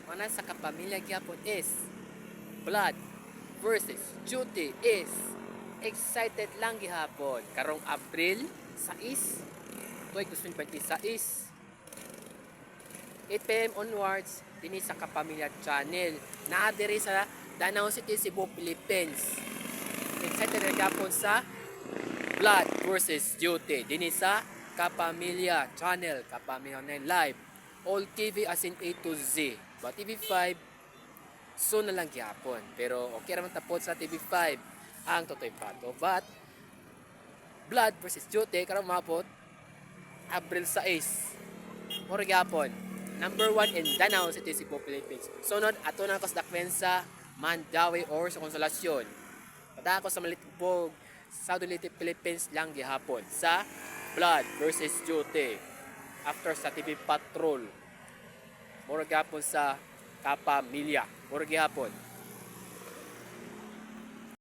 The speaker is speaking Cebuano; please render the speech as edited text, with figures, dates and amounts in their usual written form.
Mana sa Kapamilya gyapon is Blood versus Duty is excited lang gihapon. Karong Abril 6, 2026, 8 p.m. onwards dinhi sa Kapamilya Channel. Naa diri sa Danao City, Cebu, Philippines. Excited na gihapon sa Blood versus Duty dinhi sa Kapamilya Channel, Kapamilya Online Live. All TV as in A to Z. But TV5 soon na lang gihapon. Pero okay raman tapos sa TV5 ang Totoy Pato. But Blood versus Duty karon mapot Abril 6. Mura gihapon. Number 1 in Danao City, Cebu, Philippines. Sunod, ato na ako sa Dakwensa, Mandaue or sa Consolacion. Pada ako sa Malitbog, South Leyte, Philippines lang gihapon sa Blood versus Duty. After sa TV Patrol. Mura gihapon sa Kapamilya. Mura gihapon.